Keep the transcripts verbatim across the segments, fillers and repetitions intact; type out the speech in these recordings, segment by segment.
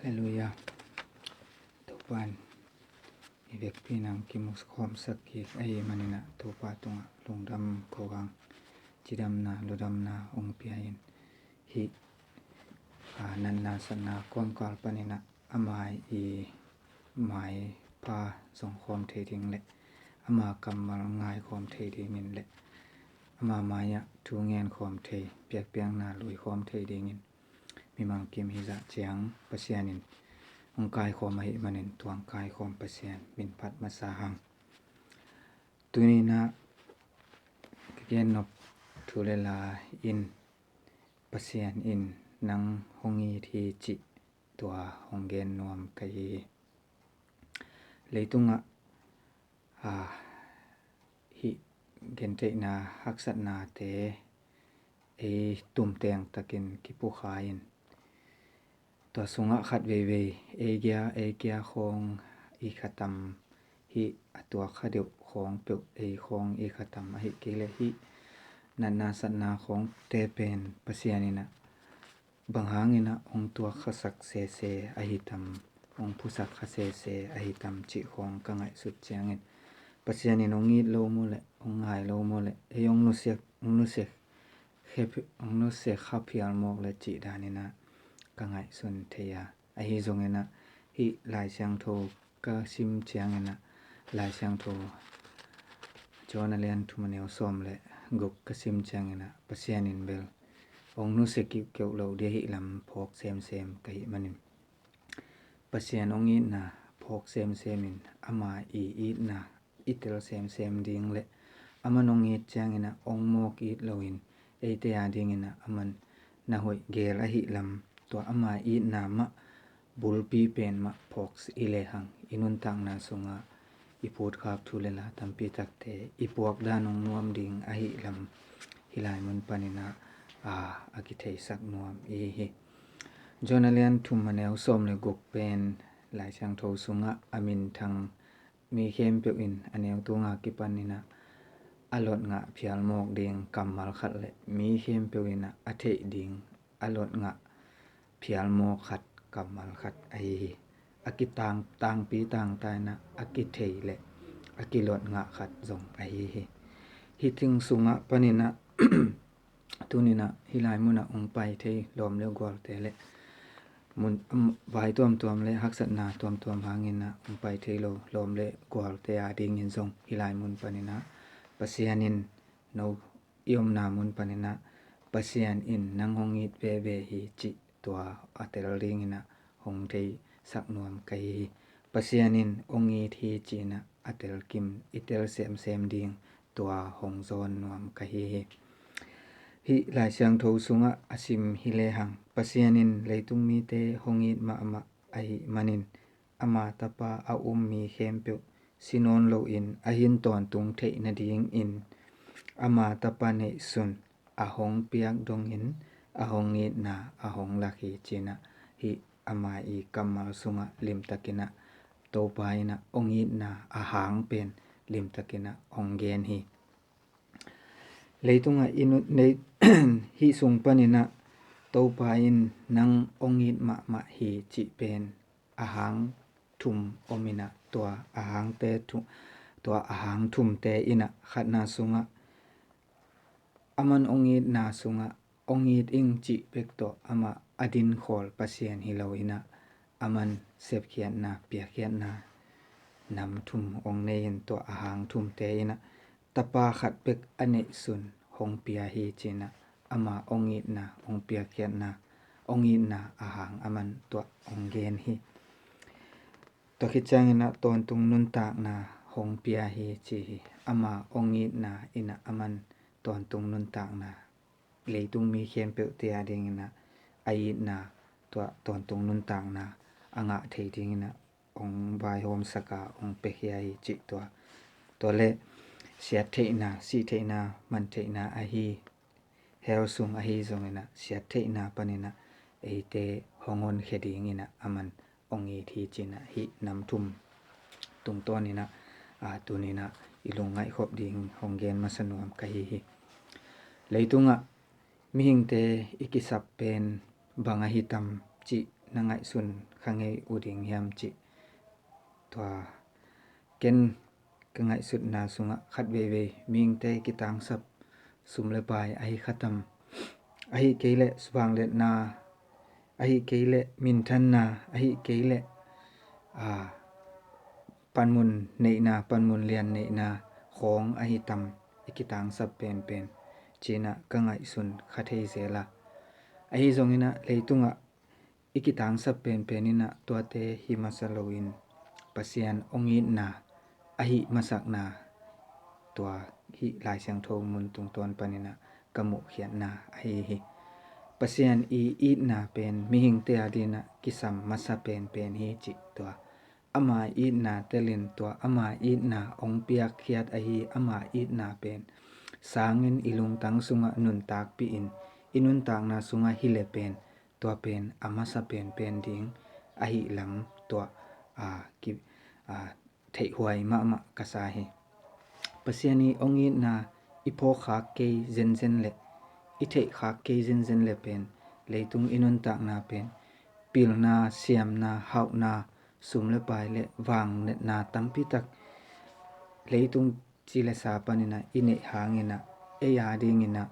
Halleluiah. Topa'n i vekpi nang kimukhawmsak kik ahih manin ah Topa tungah lungdam ko hang. Cidamna, lungdamna hong pia in, hih natna satna kawmkal panin ah ama i maipha zong khawm thei ding le ama kammal ngai khawm thei dingin le ama mai-ah thu ngen khawm thei, piakpiakna lui khawm thei dingin mimang kim hi zah ciang Pasian in hong kaikhawm ahih manin tua hong kaikhawm Pasian min phat masa hang. Tuni-in ah ka gennop thu le la in Pasian in nang hong it hi cih tua hong gen nuam ka hi hi. Leitungah hih gentheihna haksatnate ei tumteng takin kipukha in, tua sungah khat veivei ei gia ei gia khawng i khatam, hih a tuak kha deuh khawng peuh ei khawng i khatam, ahih kei leh hih natna satna khawngte pen Pasian in ah bang hangin ah hong tuak khasak sese ahi tam, hong phusak kha sese ahi tam cih khawng ka ngaihsut ciangin Pasian in hong it lo maw le hong ngai lo maw le ei hong nusia, hong nusia kha phial mawk le cih danin ah ka ngaihsun thei a. Ahi zongin ah hih Lai Siangtho ka sim ciangin ah, Lai Siangtho John a lian thum a neu sawm le guk ka sim ciangin ah Pasian in bel hong nusia kiuhkeuh lo ding ahih lam phawk semsem ka hih manin Pasian hong itna phawk semsem in ama i itna i tel semsem ding le aman hong it ciangin ah hong mawk it loin eite a dingin ah aman na hoih gel ahih lam tua ama itna mah bulpi pen mah phawk i lehang i nuntakna sungah i putkhak thu le la tampi takte i puak dan hong nuam ding ahih lam hih lai mun panin ah a kitheisak nuam i hi. John a lian thum a neu sawm le guk pen Lai Siangtho sungah a minthang mi khempeuh in a neu tunga kipanin ah a lot ngah phial mawk ding kammal khat le mi khempeuh in ah a theih ding a lot ngah phial mawk khat kammal khat ahi hi. A kitang tangpi tangta in ah a kithei le a kilot ngah khat zong ahi hi. Hih thing sungah panin ah tuni-in ah hih lai munah hong pai thei lawm le gualte le mun vai tuamtuam le haksatna tuamtuam hangin ah hong pai thei lo lawm le gualte a dingin zong hih lai mun panin ah Pasian in no i omna mun panin ah Pasian in nang hong it veve hi cih tua a tel dingin ah hong theisak nuam ka hi hi. Pasian in hong it hi ci-in ah a telkim i tel semsem ding tua hong zawn nuam ka hi hi. Hih Lai Siangtho sungah a sim hi lehang Pasian in leitung mite hong it mahmah ahih manin ama tapa a um mi khempeuh si nawn loin a hin tawntung theih nadingin ama tapa neihsun a hong piak dongin a hong itna a hong lak hi ci-in ah hih ama i kammal sungah limtakin ah Topa in ah hong itna a hang pen limtakin ah hong gen hi. Leitungah i nu- nei- hih sung panin ah Topa in nang hong it mahmah hi cih pen a hang thum om in ah tua a hangte thu- tua a hang thumte in ah khatna sungah aman hong itna sungah hong it ing cih bek tawh amah a dinkhawl Pasian hi lo in ah aman sepkhiatna piakkhiatna nam thum hong nei in tua a hang thumte in ah tapa khat bek a neihsun hong pia hi ci-in ah ama hong itna hong piakkhiatna hong itna a hang aman tua hong gen hi. Tua khit ciangin ah tawntung nuntakna hong pia hi ci hi. Ama hong itna in ah aman tawntung nuntakna leitung mi khempeuhte a dingin ah a itna tua tawntung nuntakna a ngah thei dingin ah hong vaihawmsak a hong piakhia hi cih tua. Tua le siat theihna, sih theihna, man theihna ahi hell sung ahi zongin ah siat theihna panin ah eite hong honkhia dingin ah aman hong it hi ci-in ah hih nam thum tungtawnin ah tuni-in ah i lungngaih khop ding hong gen masa nuam ka hi hi. Leitungah mihingte i kisap pen bang ahi tam cih na ngaihsun kha ngei uh ding hiam cih tua ken ka ngaihsutna sungah khat veivei mihingte kitangsap sum le pai ahi khatam, ahi kei leh suvangliatna, ahi kei leh minthanna, ahi kei leh a, panmun neihna, panmun lian neihna khawng ahi tam i kitangsap penpen cinah ka ngaihsun kha thei zel a. Ahi zonginah leitungah i kitangsap penpen inah tuate hi masa loin Pasian hong itna ahi masakna tua hih Lai Siangtho mun tungtawn paninah ka muhkhiatna ahi hi. Pasian i itna pen mihingte a dinah kisam masa penpen hi cih tua ama itna telin tua ama itna hong piakkhiat ahi ama itna pen sangin i lungtang sungah nuntakpih in i nuntakna sungah hi le pen tua pen a masa penpen ding ahi lam tua a ki a theihhuai mahmah ka sa hi. Pasian i hong itna i phawkkhak kei zenzen le i theihkhak kei zenzen le pen leitung i nuntakna pen pilna, siamna, hauhna, sum le pai le vangnetna tampi tak leitung ci le sa paninah i neih hanginah ei a dinginah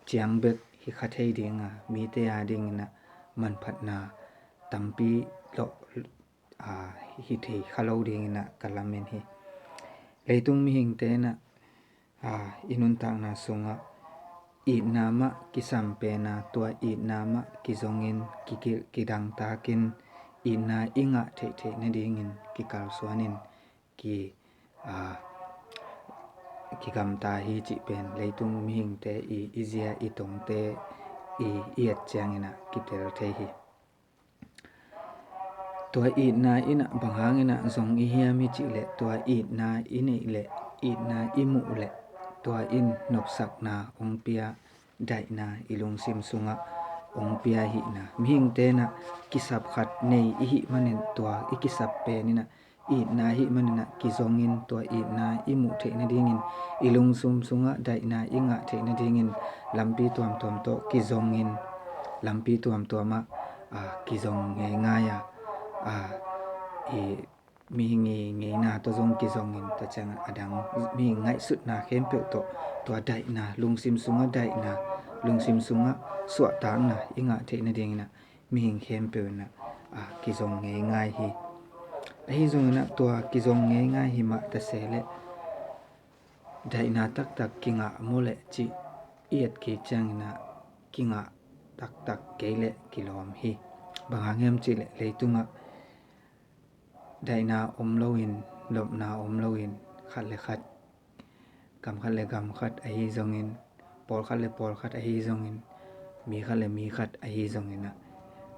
ciang bek hi kha thei dinga mite a dinginah manphatna tampi lawh a, hi thei kha lo dinginah ka lamen hi. Leitung mihingte inah a, i nuntakna sungah itna mah kisam pena tua itna mah kizongin kikilh kidangtakin itna i ngah theihtheih nadingin kikalsuanin ki a, kigamta hi cih pen leitung mihingte i i zia i tongte i i et cianginah kitel thei hi. Tua itna inah bang hanginah zong i hiam i cih leh tua itna i neih leh itna i muh leh tua in nopsakna hong pia, daihna i lungsim sungah hong pia hihna mihingte inah kisap khat nei i hih manin tua i kisap pen inah itna hih maninah kizongin tua itna i muh theih nadingin i lungsim sungah daihna i ngah theih nadingin lampi tuamtuam tawh kizongin lampi tuamtuamah a, kizong ngeingai a, a, i mihing i ngeina tawh zong kizongin tua ciangah a dang mihing ngaihsutna khempeuh tawh tua daihna lungsim sungah daihna lungsim sungah suahtakna i ngah theih nadinginah mihing khempeuh inah a, kizong ngeingai hi. Ahi zonginah tua kizong ngeingai hi mah ta se leh daihna taktak kingah maw leh cih i et kik cianginah kingah taktak kei leh kilawm hi. Bang hang hiam cih leh leitungah daihna om loin, lopna om loin, khat le khat, gam khat le gam khat ahi zongin, pawl khat le pawl khat ahi zongin, mi khat le mi khat ahi zonginah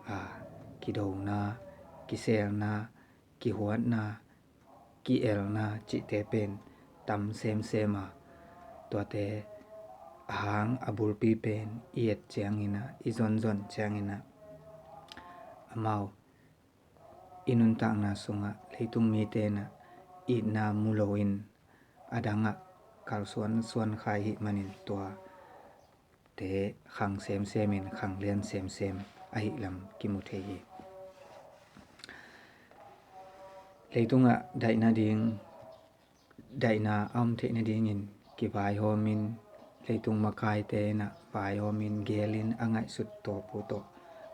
a, kidona, kiselna, kihuatna, kielna cihte pen tam semsem a, tuate a hang a bulpi pen i et cianginah i zonzon cianginah amau i nuntakna sungah leitung mite inah itna mu loin a dangah kalsuan suan kha i hih manin tuate khang semsemin khang lian semsem ahi lam kimu thei hi. Leitungah daihna ding daihna a om theih nadingin kivaihawmin leitung makaite inah vaihawmin gelin a ngaihsut tawp uh tawh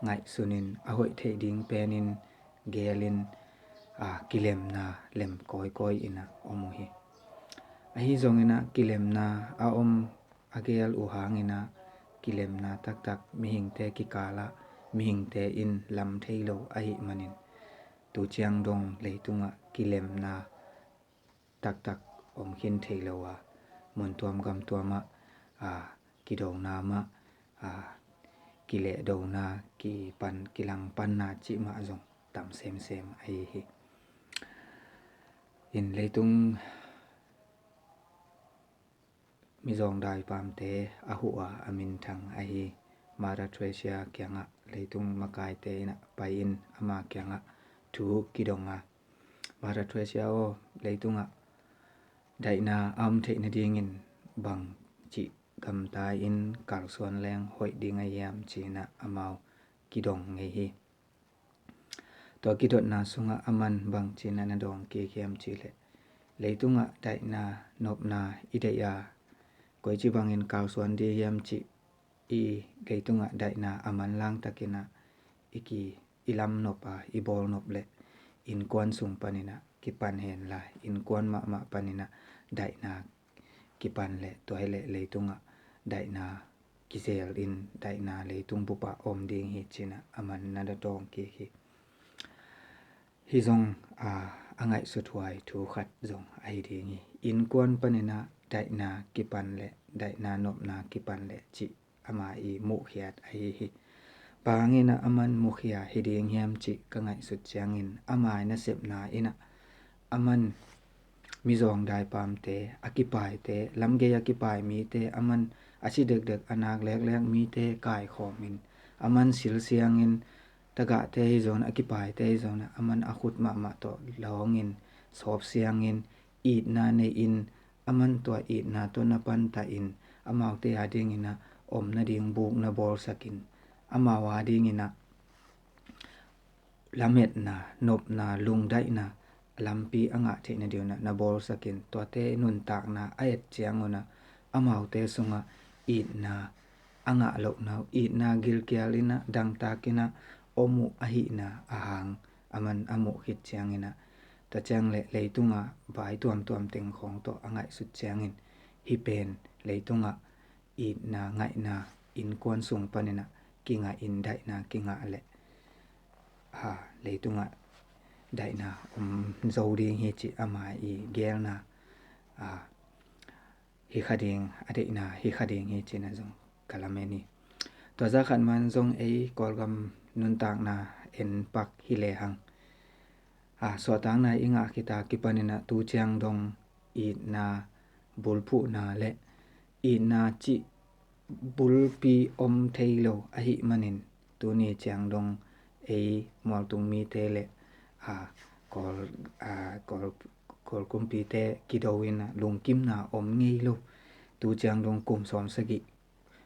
ngaihsunin a hoih theih ding penin gelin a, kilemna lem kawikawi inah om uh hi. Ahi zonginah kilemna a om a gel uh hanginah kilemna taktak mihingte kikalah mihingte in lam thei lo ahi manin tu ciang dong leitungah kilemna taktak om khin thei lo a, muntuam gamtuamah a, kidona mah a, kilehdona kipan kilangpanna cih mah zong tam semsem ahi hi. In leitung mizawng daipamte a huh a, a minthang ahi Mother Teresa kiangah leitung makaite inah pai in ama kiangah thu kidong a, Mother Teresa aw, leitungah daihna a om theih nadingin bang cih gamta in kalsuan leng hoih ding a hiam cinah amau kidong ngei hi. Tua kidotna sungah aman bangci-in a na dawng kik hiam cih leh, leitungah daihna nopna i deih a, koici bangin kalsuan ding hiam cih i leitungah daihna a manlang takin a i ki i lam nop a i bawl nop leh innkuan sung panin a kipan hen la, innkuan mahmah panin a daihna kipan leh tua hi leh leitungah daihna kizel in daihna leitung bup ah om ding hi ci-in a aman na dawng kik hi. Hih zong a, a ngaihsut huai thu khat zong ahi ding hi. Innkuan panin a daihna kipan leh daihna nopna kipan leh cih ama i muhkhiat ahi hi. Bang hangin a aman muhkhia hi ding hiam cih ka ngaihsut ciangin ama i nasepna in a aman mizawng daipamte, a kipaite, lamgei a kipai mite, aman a si dekdek a nak leklek mite kaikhawmin, aman silsiangin, tagahte hi zongin, a kipaite hi zongin, aman a khut mahmah tawh lawngin, sawpsiangin, itna nei-in, aman tua itna tawh na pantahin, amaute a dingin a om nading buk na bawlsakin, amau a dingin a lametna, nopna, lungdaihna lampi a ngah theih nadingin a na bawlsakin, tuate nuntakna a et ciangun a amaute sungah itna a ngah lohna uh, itna gilkial in a dangtak in a om uh ahihna a hang aman a muh khit ciangin a, tua ciang leh leitungah vai tuamtuam teng khawng tawh a ngaihsut ciangin, hih pen leitungah itna ngaihna innkuan sung panin a kingah in daihna kingah leh, a, leitungah daihna om zo ding hi cih ama i geelna, a, hi kha ding, a deihna hi kha ding hi ci-in a zong ka lamen hi. Tua zah khat man zong ei Kawlgam nuntakna en pak hi lehang, a, suahtakna i ngah khit a kipanin a tu ciang dong itna bulphuhna leh itna cih bulpi om thei lo ahih manin tuni ciang dong ei mualtung mite leh, a, Kawl, a, Kawl, Kawl kumpite kido in a lungkimna om ngei lo. Tu ciang dong kum sawmsagih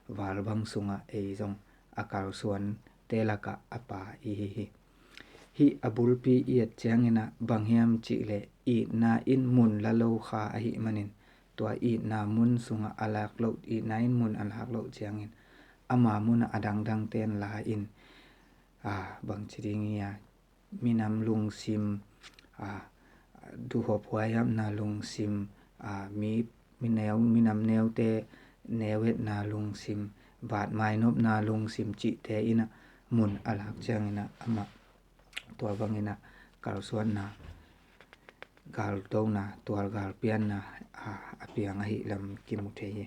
val bang sungah ei zong a kalsuante lakah a pa i hi hi. Hih a bulpi i et ciangin a bang hiam cih leh itna in mun la lo kha ahih manin tua itna mun sungah a lak loh, itna in mun a lak loh ciangin ama mun ah a dangdangte in la in, a, bangci ding hi a, minam lungsim, a, duhop huaihamna lungsim, a, mi, mineu, minam neute neuetna lungsim, vatmainopna lungsim cihte in a mun a lak ciangin a amah tua bangin a kalsuanna, galdona, tual galpianna, a, a piang ahih lam kimu thei hi.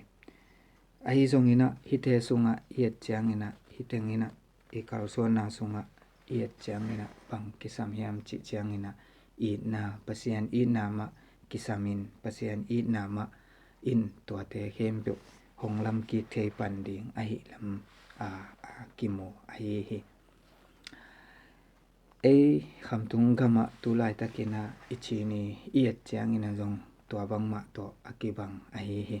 Ahi zongin a hihte sungah i et ciangin a, hih tengin a i kalsuanna sungah i et ciangin a bang kisam hiam cih ciangin a itna, Pasian itna mah kisamin, Pasian itna mah in tuate khempeuh hong lam kik thei pan ding ahih lam, a, a kimu ahi hi. Ei Khamtung gamah tu laitakin a i Chin i i et ciangin a zong tua bangmah tawh a kibang ahi hi.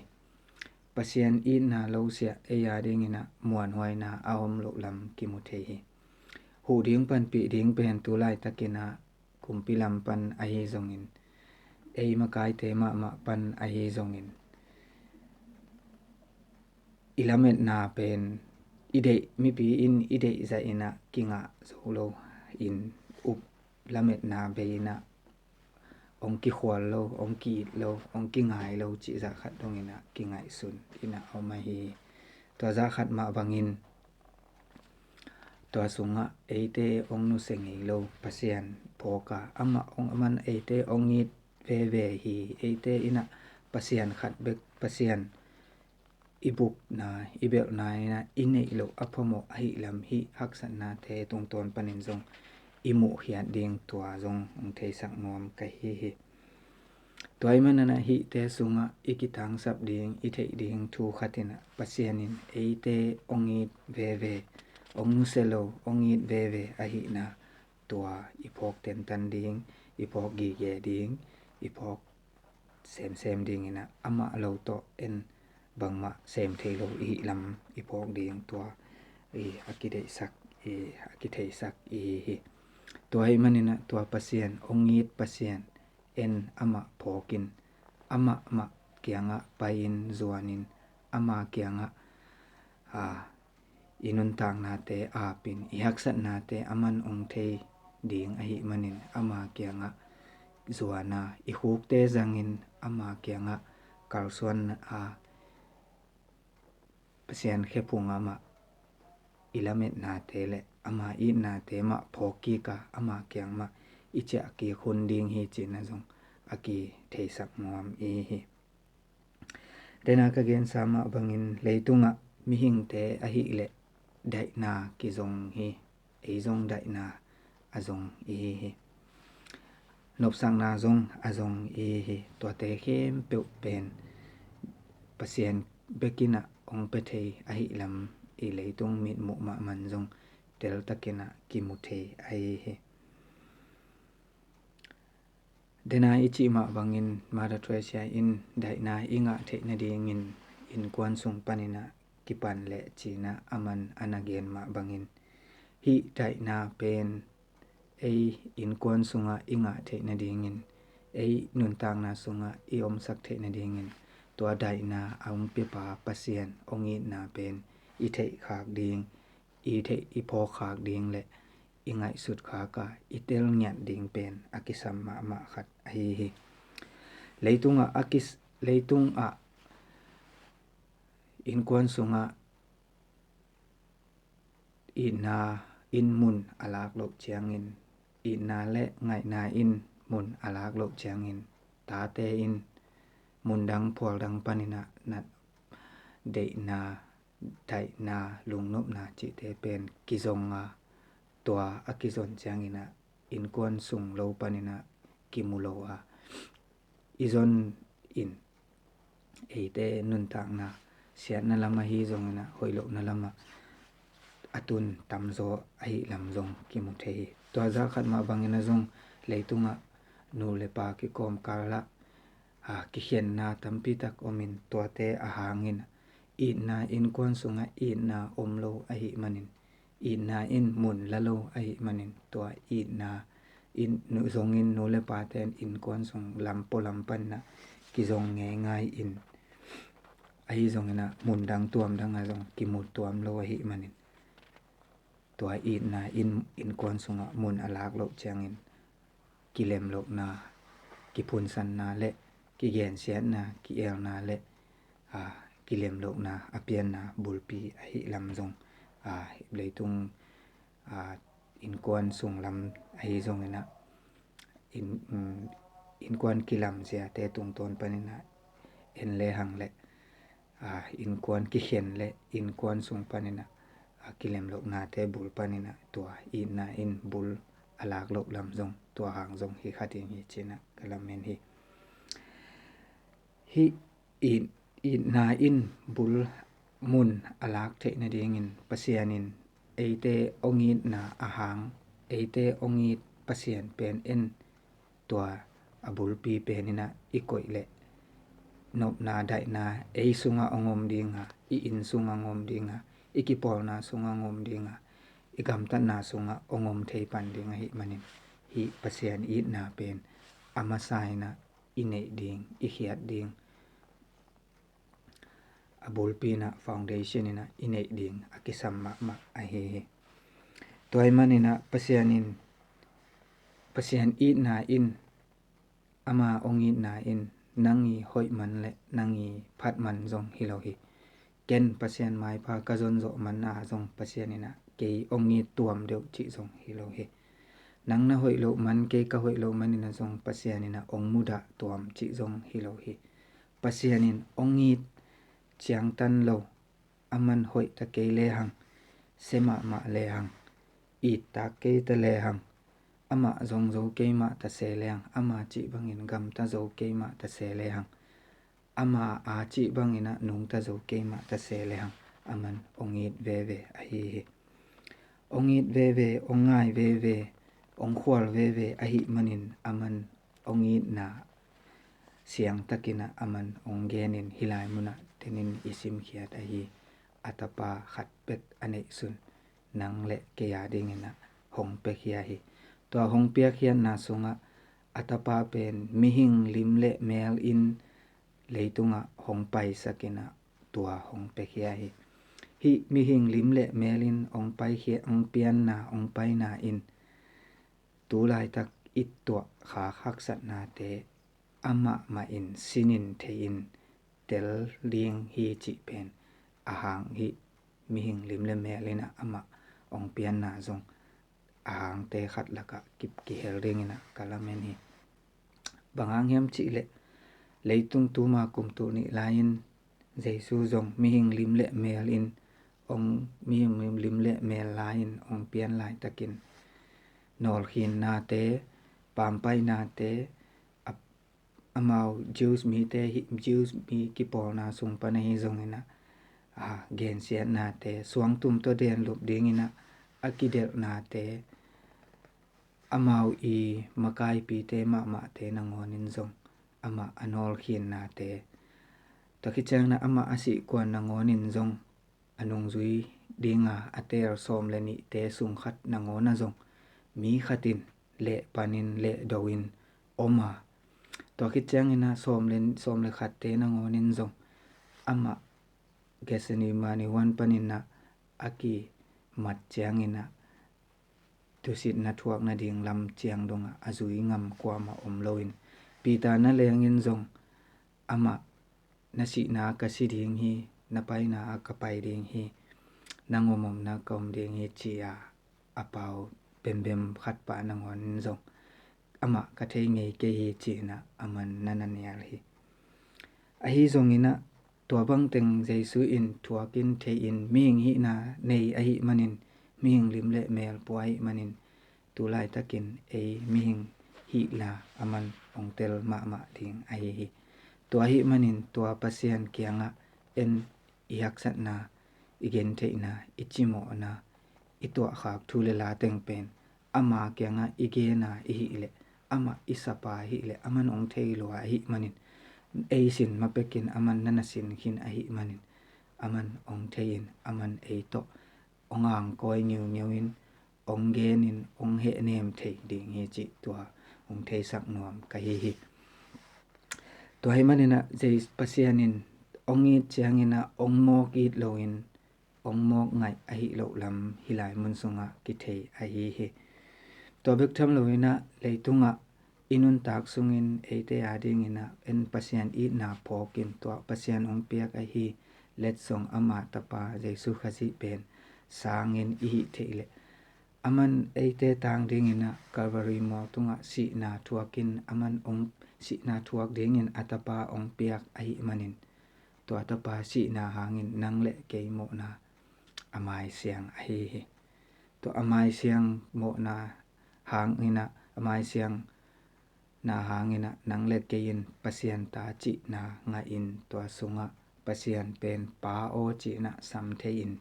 Pasian itna lo siah ei a dingin a muanhuaina a om loh lam kimu thei hi. Huh ding panpih ding pen tu laitakin a kumpi lam pan ahi zongin, ei makaite mahmah pan ahi zongin, i lametna pen i deih, mipi in i deih zah in a kingah zo lo in, up lametna bei in a hong kikhual lo, hong ki-it lo, hong kingai lo cih zah khat dongin a kingaihsun in a om ahi hi. Tua zah khat mah bangin tua sungah eite hong nusia ngei lo Pasian phawk a, amah hong, aman eite hong it veve hi. Eite in a Pasian khat bek, Pasian i bukna, i belhna in a i neih loh a phamawh ahih lam hih haksatnate tungtawn panin zong i muhkhiat ding tua zong hong theisak nuam ka hi hi. Tua ahih manin a hihte sungah i kitangsap ding, i theih ding thu khat in a Pasian in eite hong it veve, hong nusia lo, hong it veve ahihna tua i phawk tentan ding, i phawk gige ding, i phawk semsem dingin a amah lo tawh en bangmah sem thei lo i hih lam i phawk ding tua i a kideihsak, i a kitheisak i hi hi. Tua ahih manin ah tua Pasian, hong it Pasian, en amah phawkin, amah mah kiangah pai-in zuanin, ama kiangah a, i nuntaknate apin, i haksatnate aman hong thei ding ahih manin ama kiangah zuana, i khukte zangin ama kiangah kalsuan a, Pasian khephung amah i lametnate le ama itnate mah phawkkik a, ama kiang mah i ciahkik hun ding hi cihna zong a kitheisak nuam i hi. Dena ka gensa mah bangin leitungah mihingte ahih leh daihna kizong hi. Ei zong daihna a zong i hi hi. Nopsakna zong a zong i hi hi. Tuate khempeuh pen Pasian bekin ah hong pia thei ahih lam i leitung mitmuh mahmah in zong teltakin ah kimu thei ahi hi. Dena i cih mah bangin Mother Teresa in daihna i ngah theih nadingin innkuan sung panin ah kipan leh cih in ah aman a na gen mah bangin, hih daihna pen ei innkuan sungah i ngah theih nadingin, ei nuntakna sungah i omsak theih nadingin, tua daihna a hong piapa Pasian hong itna pen i theih khak ding, i theih i phawk khak ding le i ngaihsut khak a i tel ngiat ding pen a kisam mahmah khat ahi hi. Leitungah a kis-, leitungah innkuan sungah itna in mun a lak loh ciangin, itna le ngaihna in mun a lak loh ciangin, tate in mundang phualdang panin ah na deihna, daihna, lungnopna cihte pen kizong a, tua a kizon ciangin ah innkuan sung lo panin ah kimu lo a, i zon in eite nuntakna siatna lam ahi zongin ah, hoih lohna lamah a tun tamzaw ahih lam zong kimu thei hi. Tua zah khat mah bangin ah zong leitungah nu le pa kikawmkal ah a, kikhenna tampi tak omin, tuate a hangin itna, innkuan sungah itna om lo ahih manin, itna in mun la lo ahih manin, tua itna in nu, zongin nu le pate in innkuan sung lam pualam panin ah kizong ngeingai in, ahi zongin ah mundang tuamdang ah zong kimu tuam lo ahih manin, tua itna in innkuan sungah mun a lak loh ciangin kilemlohna, kiphunsanna le kigensiatna, ki-elna le a, kilemlohna a pianna bulpi ahih lam zong a, leitung a, innkuan sung lam ahi zongin ah in, um, innkuan kilamziate tungtawn panin ah en lehang le a, innkuan kikhen le innkuan sung panin ah a, kilemlohnate bul panin ah tua itna in bul a lak loh lam zong tua hang zong hi kha ding hi cih in ah ka lamen hi. Hih it, itna in bul mun a lak theih nadingin Pasian in eite hong itna a hang, eite hong it Pasian pen en tua a bulpi pen in ah i koih leh nopna daihna ei sungah hong om ding a, i inn sungah hong om ding a, i kipawlna sungah hong om ding a, i gamtatna sungah hong om thei pan ding ahih manin, hih Pasian itna pen a masa in ah i neih ding, i khiat ding, a bulpi in ah, foundation in ah i neih ding a kisam mahmah ahi hi. Tua ahih manin ah Pasian in, Pasian itna in, ama hong itna in nang i hoih man le nang i phat man zong hi lo hi. Ken Pasian maipha ka zon zawh man a zong Pasian in ah kei hong it tuam deuh cih zong hi lo hi. Nang na hoih loh man, kei ka hoih loh man in ah zong Pasian in ah hong mudah tuam cih zong hi lo hi. Pasian in hong it ciangtan lo, aman hoih ta kei lehang, sia mahmah lehang, it tak kei ta lehang, amah zong zo kei mah ta se lehang, ama cih bangin gamta zo kei mah ta se lehang, ama a cih bangin ah nungta zo kei mah ta se lehang, aman hong it veve ahi hi. Hong it veve, hong ngai veve, hong khual veve ahih manin aman hong itna siangtakin ah aman hong genin hih lai munah tenin i simkhiat ahi a tapa khat bek a neihsun nang le kei a dingin ah hong piakhia hi. Tua hong piakkhiatna sungah a tapa pen mihing lim le mel in leitungah hong paisakin ah tua hong piakhia hi. Hih mihing lim le mel in hong paikhia, hong pianna, hong paina in tu laitak i tuah khak haksatnate amah mah in sinin thei in tel ding hi cih pen a hang hi. Mihing lim le mel in ah amah hong pianna zong a hangte khat lakah ki, kihel dingin ah ka lamen hi. Bang hang hiam cih leh leitung tuma kum tul nih lai-in Jesu zong mihing lim le mel in hong, mihing lim le mel lai-in hong pian laitakin nawlkhinnate, pampainate, a, amau Jews mite hi, Jews mi kipawlna sung pan ahi zongin ah, a, gensiatnate, suangtum tawh denlup dingin ah a kidelhnate, amau i makaipite mahmahte nangawnin zong amah a nawlkhinnate, tua khit ciangin ah amah a sihkuan nangawnin zong a nungzui dinga a teel sawm le nihte sung khat nangawn ah zong mi khatin leh panin leh do-in om a, tua khit ciangin ah sawm le, sawm le khatte nangawnin zong amah Gethsemane huan panin ah a kimat ciangin ah tusitna thuak nading lam ciang dongah a zui ngam kuamah om loin, Peter na lengin zong amah, na sihna ka si ding hi, na paina ah ka pai ding hi, nang om omna ka om ding hi ci-a a pau bembem khat pa nangawnin zong amah ka thei ngei kei hi ci-in ah aman na na nial hi. Ahi zongin ah tua bangteng Jesu in thuakin thei-in mihing hihna nei ahih manin, mihing lim le mel pua ahih manin, tu laitakin ei mihing hihna aman hong tel mahmah ding ahi hi. Tua ahih manin tua Pasian kiangah en i haksatna, i gentheihna, i cimawhna, i tuahkhak thu le la teng pen ama kiangah i gena i hih leh, amah i sapa ahih leh aman hong thei lua ahih manin, ei sin mapekin aman na na sin khin ahih manin, aman hong thei-in aman ei tawh hong angkawi ngiungeu in, hong genin hong hehnem thei ding hi cih tua hong theisak nuam ka hi hi. Tua ahih manin ah Jesu Pasian in hong it ciangin ah hong mawk it loin hong mawk ngaih ahih loh lam hih lai mun sungah kithei ahi hi. Tua bek tham loin ah leitungah i nuntak sungin eite a dingin ah en Pasian itna phawkin tua Pasian hong piak ahi letsong ama tapa Jesu Khazih pen sangin i hih theih leh, aman eite tang dingin ah Calvary mual tungah sihna thuakin aman hong sihna thuak dingin a tapa hong piak ahih manin, tua tapa sihna hangin nang le kei mawhna a maisiang ahi hi. Tua a maisiang mawhna hangin ah, a maisiang na hangin ah nang le kei in Pasian ta cihna ngahin tua sungah Pasian pen Pa aw ci-in ah sam thei-in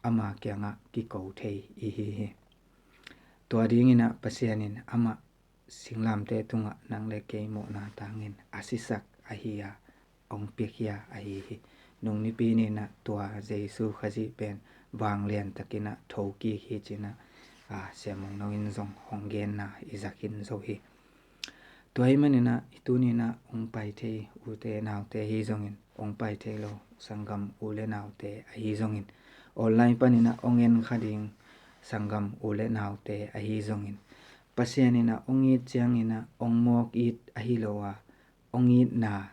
ama kiangah kiko thei i hi hi. Tua dingin ah Pasian in amah singlamteh tungah nang le kei mawhna tangin a sisak ahi a, hong piakhia ahi hi. Nung nipi ni-in ah tua Jesu Khazih pen vanglian takin ah thokik hi ci-in ah, a, Sia Mung No in zong hong genna i za khin zo hi. Tua ahih manin ah i tuni-in ah hong pai thei ute naute ahi zongin, hong pai thei lo sanggam u le naute ahi zongin, online panin ah hong en kha ding sanggam u le naute ahi zongin, Pasian in ah hong it ciangin ah hong mawk it ahi lo a, hong itna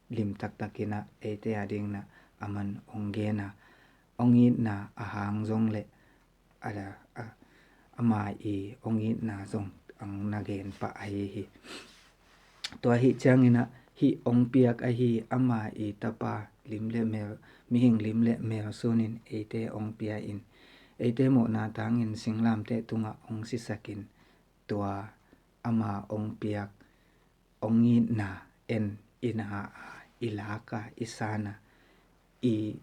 lim taktakin ah eite a dingin ah aman hong gen a, hong itna a hang zong leh a, a, ama i hong itna zong hong na gen pah ahi hi. Tua ahih ciangin ah hih hong piak ahi ama i tapa lim le mel, mihing lim le mel sunin eite hong pia in, eite mawhna tangin singlamteh tungah hong sisakin, tua ama hong piak hong itna en i na a, i lak a, i san a, i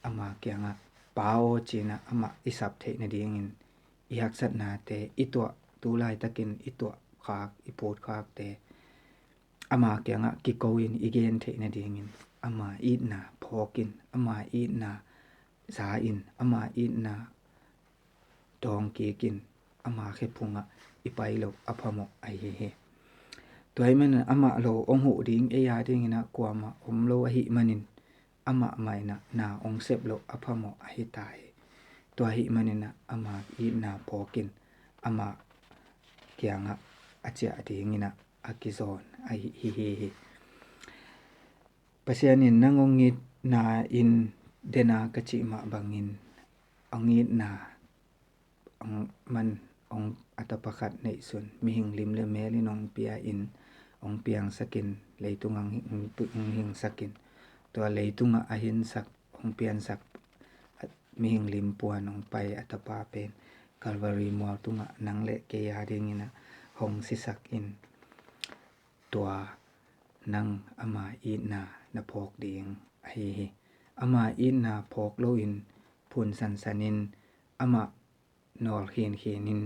ama kiangah Pa aw ci-in ah amah i sap theih nadingin i haksatnate, i tuah, tu laitakin i tuahkhak, i putkhakte ama kiangah kiko in i gen theih nadingin ama itna phawk in, ama itna za in, ama itna dawng kik in, ama khephungah i pai loh a phamawh ahi hi. Tua ahih manin amah lo hong huh ding ei a dingin ah kuamah om lo ahih manin amah mah in ah na hong sep loh a phamawh ahi ta hi. Tua ahih manin ah ama itna phawkin ama kiangah a ciah dingin ah a kizawn ahi hi hi hi. Pasian in nang hong itna in dena ka cih mah bangin hong itna hong man hong a tapa khat neihsun mihing lim le mel in hong pia in hong piangsakin leitung hong hingsakin tua leitungah a hinsak hong piansak mihing lim puan hong pai a tapa pen Calvary mual tungah nang le kei a dingin ah hong sisak in tua nang ama itna na phawk ding ahi hi. Ama itna phawk loin phun sansanin amah nawl khinkhin in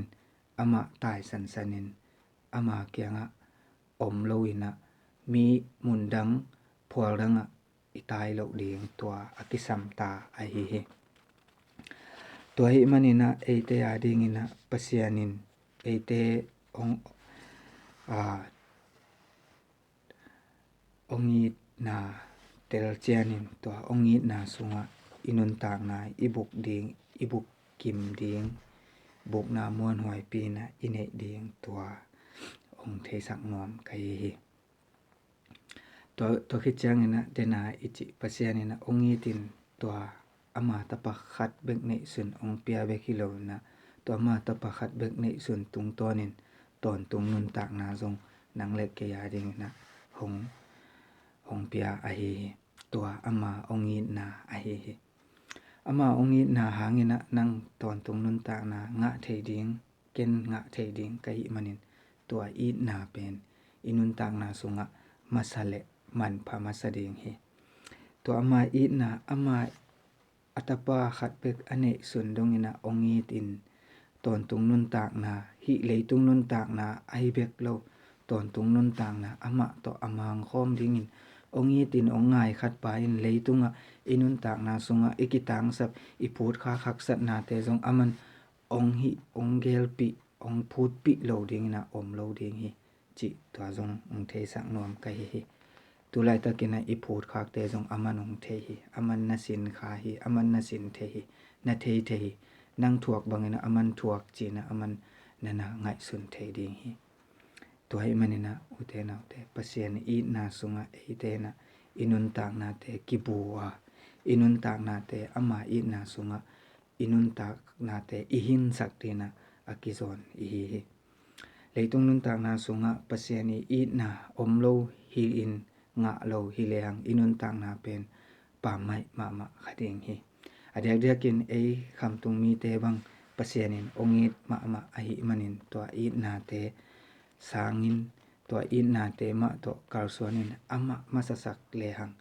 amah tai sansanin ama kiangah om loin ah mi mundang phualdangah i tai loh ding tua a kisamta ahi hi. Tua ahih manin ah eite a dingin ah Pasian in eite hong a hong itna telcianin tua hong itna sungah i nuntakna i buk ding i buk kim ding bukna muanhuaipi in ah i neih ding tua hong theisak nuam ka hi hi. Tua khit ciangin ah dena i cih Pasian in ah hong itin tua ama tapa khat bek neihsun hong pia bek hi lo in ah tua ama tapa khat bek neihsun tungtawnin tawntung nuntakna zong nang le kei a dingin ah hong hong pia ahi hi. Tua ama hong itna ahi hi. Ama hong itna hangin ah nang tawntung nuntakna ngah thei ding ken ngah thei ding ka hih manin tua itna pen i nuntakna sungah masa le manpha masa ding hi. Tua ama itna ama a tapa khat bek a neihsun dongin ah hong itin tawntung nuntakna hih leitung nuntakna ahi bek lo tawntung nuntakna amah tawh a mangkhawm dingin hong itin hong ngai khat pa in leitungah i nuntakna sungah i kitangsap i phutkhak haksatnate zong aman hong hih hong gelpih hong phutpih lo dingin ah om lo ding hi cih tua zong hong theisak nuam ka hi hi. Tulaitakin ah i phutkhakte zong aman hong thei hi. Aman na sin kha hi. Aman na sin thei hi. Na thei thei hi. Nang thuak bangin ah aman thuak ci-in ah aman na na ngaihsun thei ding hi. Tua ahih manin ah ute naute Pasian itna sungah eite in ah i nuntaknate kibu a i nuntaknate ama itna sungah i nuntaknate i hinsak dingin ah a kizawn i hi hi. Leitung nuntakna sungah Pasian i itna om lo hi in ngah lo hi lehang i nuntakna pen pammaih mahmah kha ding hi. A diakdiakin ei khamtung mite bang Pasian in hong it mahmah ahih manin tua itnate sangin tua itnate mah tawh kalsuanin amah masasak lehang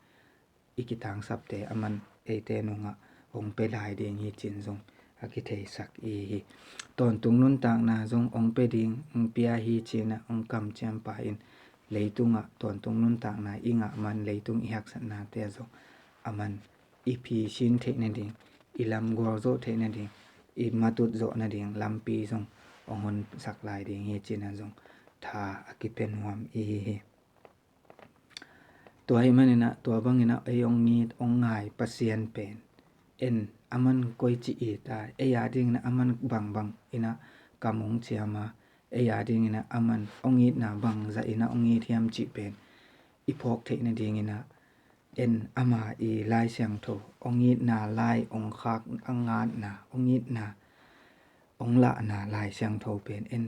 i kitangsapte aman eite nungah hong pia lai ding hi ci-in zong a kitheisak i hi. Tawntung nuntakna zong hong pia ding hong pia hi ci-in ah hong kamciam pa in leitungah tawntung nuntakna i ngah man leitung i haksatnate zong aman i phisin theih nading i lamgual zawh theih nading i matut zawh nading lampi zong hong honsak lai ding hi ci-in ah zong tha a kipia nuam i hi hi. Tua ahih manin ah tua bangin ah ei hong it hong ngai Pasian pen en aman koici it a ei a dingin ah aman bangbang in ah kam hong ciam a ei a dingin ah aman hong itna bangzah in ah hong it hiam cih pen i phawk theih nadingin ah en ama i Lai Siangtho hong itna lai hong khak a ngatna hong itna hong lahna Lai Siangtho pen en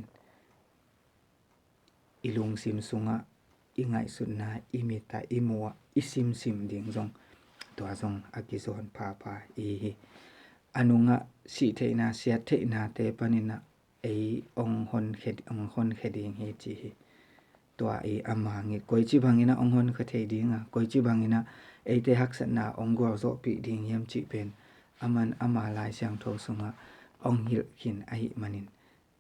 i lungsim sungah i ngaihsutna i mit ah i muh ah i simsim ding zong tua zong a kizawn phapha i hi. A nungah sih theihna siat theihnate panin ah ei hong honkhia ding hi ci hi. Tua i a mang i koici bangin ah hong honkhia thei ding a koici bangin ah eite haksatna hong gualzawhpih ding hiam cih pen aman ama Lai Siangtho sungah hong hilh khin ahih manin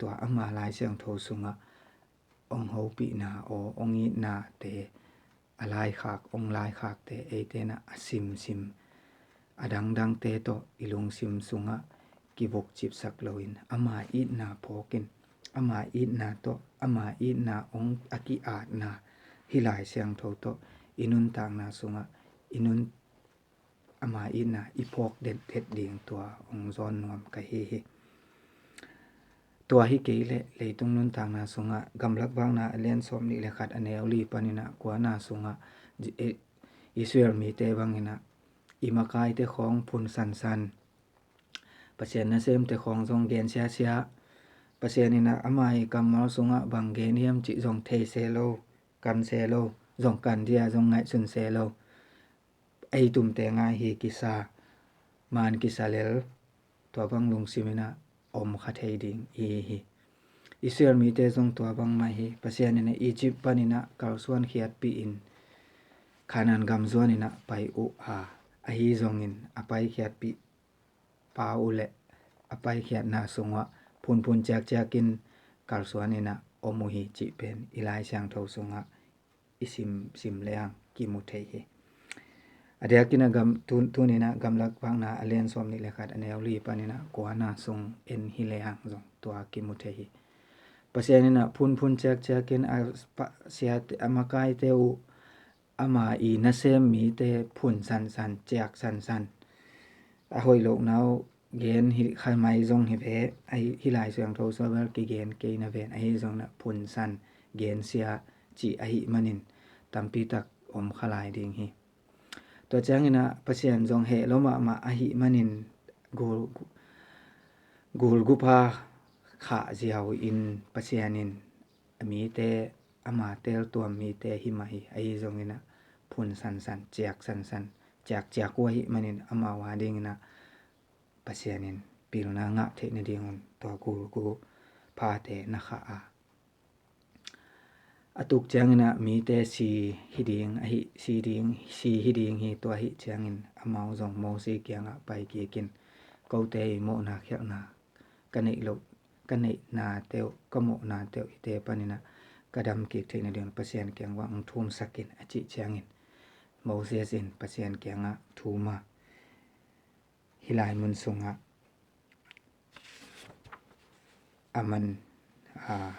tua ama Lai Siangtho sungah hong hopihna aw hong itnate a laikhak hong laikhakte eite in ah a simsim a dangdangte tawh i lungsim sungah kivukcipsak loin ama itna phawkin ama itna tawh, ama itna hong a ki-atna hih Lai Siangtho tawh i nuntakna sungah i nun ama itna i phawk detdet ding tua hong zawn nuam ka hi hi. Tua hi kei leh leitung nuntakna sungah Gamlak Vakna a lian sawm nih le khat a neu li paninah kuana sungah Israel mite banginah i makaite khawng phun sansan, Pasian nasemte khawng zong gen siasia, Pasian inah ama i kammal sungah bang gen hiam cih zong thei se lo, kan se lo, zong kan dia zong ngaihsun se lo, ei tumte ngai hi kisa, man kisa lel, tua bang lungsim inah om kha thei ding i hi hi. Israel mite zong tua bang mah hi. Pasian inah Egypt paninah kalsuan khiatpih in Kanaan gam zuan inah pai uh a, ahi zongin a pai khiatpih pa uh le a paikhiatna sungah phunphun ciakciak in kalsuan inah om uh hi cih pen i Lai Siangtho sungah i simsim le ang kimu thei hi. A diakin a gam tun tuninah Gamlak Vakna a lian sawm nih le khat a neu li paninah kuana sung en hi le ang zong tua kimu thei hi. Pasian inah phunphun ciakciak in a siate a makaite uh ama i nasem mite phun sansan, ciak sansan. A hoih lohna uh gen hi kha mai zong hi ve, ahi hi Lai Siangtho sua bel kigen kei na ven, ahi zong na phun san gen sia cih ahi manin tampi tak om kha lai ding hi. Tua ciangin ah Pasian zong heh lo mahmah ahi manin gul gul gupha khah ziau in Pasian in a mite ama teltuam mite hi mah hi, ahi zongin ah phun sansan, ciak sansan, ciakciak uh ahi manin amau a dingin ah Pasian in pilna ngah theih nadingun tua gulgu phate na khah a, a tuk ciangin ah mite si hi ding ahi, si ding, si hi ding hi. Tua ahi ciangin amau zong Mosi kiangah pai kikin, kote i mawhna khialhna ka neih loh, ka neihna teuh, ka mawhna teuh hite panin ah ka dam kik theih nading Pasian kiang uah hong thumsak in, a cih ciangin Moses in Pasian kiangah thum a, hih lai mun sungah a man a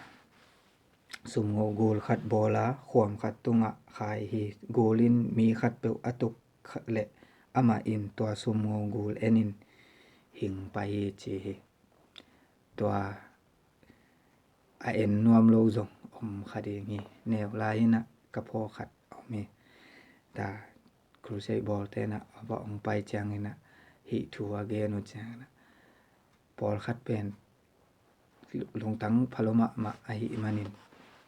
sumngo gul khat bawl a, khuam khat tungah khai hi. Gul in mi khat peuh a tuk leh amah in tua sumngo gul en in hing pai hi ci hi. Tua a en nuam lo zong om kha ding hi. Neu lai in ah ka phaw khat om hi. Tua crusade bawlte in ah a va ong pai ciangin ah hih thu a gen uh ciangin ah pawlkhat pen lungtang pha lo mahmah ahi manin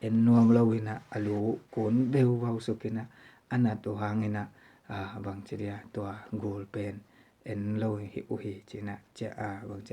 en nuam lo in ah a lu kun beuhau suk in ah a nat uh hangin ah, a, bangci dia tua gul pen en lo hi uh hi ci in ah, cia, a, bangci